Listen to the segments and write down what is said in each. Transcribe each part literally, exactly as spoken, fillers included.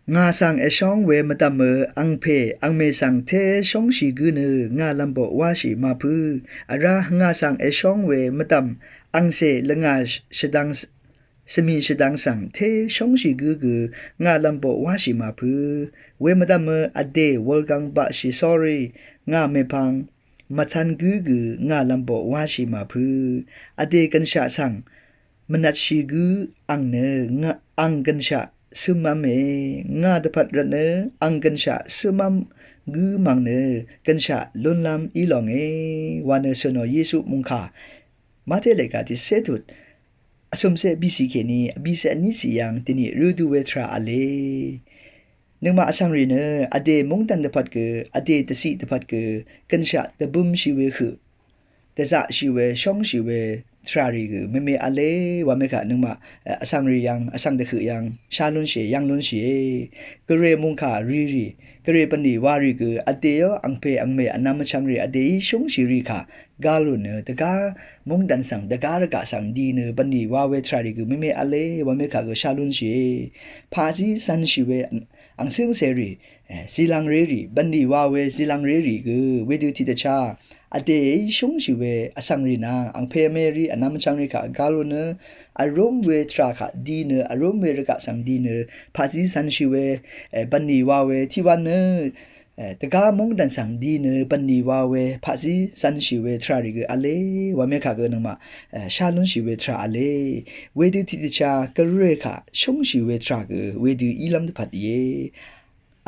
Ngà svng èshóng we mvdv̀mø angpè angmè svng té shóngshì gǿ nø ngà lv̀mboq wáshì màpǿ. Vrá ngà svng èshóng we mvdv̀m angcè lvngà shvdvng svmi shvdvng svng té shóngshì gǿ gø ngà lv̀mboq wáshì màpǿ. We mvdv̀mø vdè wulgvng baqshì sórí ngà mèpvng mvcv̄n gǿ gø ngà lv̀mboq wáshì màpǿ. Vdè gønshaq svng mvnvtshì gǿ ang nø ngà ang gønshaq cǿmv́me. Ngà dvpvt rvtnø ang gønshaq cǿmv́m gǿ mv̀ng nø gønshaq lúnlv́m í lònge wa nø cø̀nò Yesu mungkà Mate lèga tiqcé tut vcø̀mcé bìcì kèní vbìcé vnícì yv̀ng dvnì rødu we tvrà v̄le. Nøngmaq vsvngrì nø vdè mungdàn dvpvt gø, vdè dvciq dvpvt gø gønshaq dvbømshì we høq, dvzaqshì we, shóngshì we tvràrì gø meme v̄le wa mekaq nøngmaq vsvngrì yv̀ng, vsvng dvhøq yv̀ng shá lúnshìe, yv̀ng lúnshìe. Gvray mungkà rírì, gvray bvnlì warì gø vdèó angpè angmè vnvm vchvngrì vdèí shóngshì rì kà gá lú nø dvgá mungdàn svng, dvgá rvgaq svng di nø bvnlì wa we tvràrì gø meme v̄le wa mekaq gø shá lúnshìe. Paqzí cv̄nshì we angcǿngcèrì, zìlv̀ngrérì, bvnlì wa we zìlv̀ngrérì gø wedø tiqdvchá vdèí shóngshì we vsvngrì nvng angpè angmèrì vnvm vchvngrì kà gá lú nø vrúm we tvrà kà di nø, vrúm we rvgaq svng di nø paqzí cv̄nshì we bvnlì wa we tiqwv̄n nø dvgá mungdàn svng di nø bvnlì wa we paqzí cv̄nshì we tvràrì gø v̄le wa mekaq gø nøngmaq shá lúnshì we tvrà v̄le. Wedø tiqdvchá gvray kà shóngshì we tvrà gø wedø ílv́m dvpvt íe.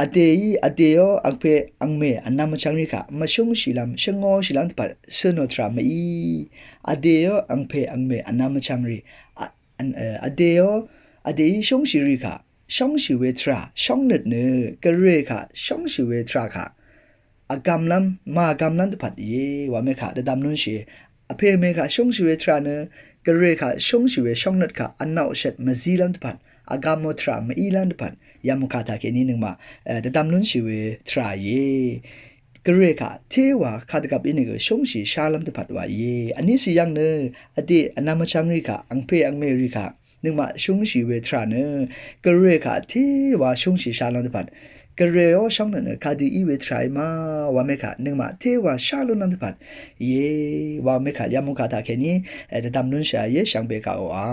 Vdèí vdèó angpè angmè vnvm vchvngrì kà mvshóngshìlv́m, shvngōshìlv́m dvpvt cø̀nò tvrà mví. Vdèó angpè angmè vnvm vchvngrì vdèó vdèí shóngshì rì kà shóngshì we tvrà shóngnøt nø gvray kà shóngshì we tvrà kà vgvmlv́m màgvmlv́m dvpvt íe wa mekaq dvdvm lúnshìe. Vpè mekaq shóngshì we tvrà nø gvray kaq shóngshì we shóngnøt kaq vnvqshvt mvzílv́m dvpvt, vgvmò tvrà mvílv́m dvpvt yamukà taqkèní nøngmaq dvdvm lúnshì we tvrà íe. Gvray kaq téwa kadvgvp ínìgø shóngshì shálv́m dvpvt wa íe. Vnícì yv̀ng nø vdè vnvm vchvngrì kaq angpè angmèrì kaq nøngmaq shóngshì we tvrà nø gvray kaq téwa shóngshì shálv́m dvpvt, gvrayó shóngnøt nø kadø í we tvrà í ma wa mekaq nøngmaq téwa shá lúnlv́m dvpvt íe wa mekaq yamukà taqkèní dvdvm lúnshìe. Shvngbe kaq oqà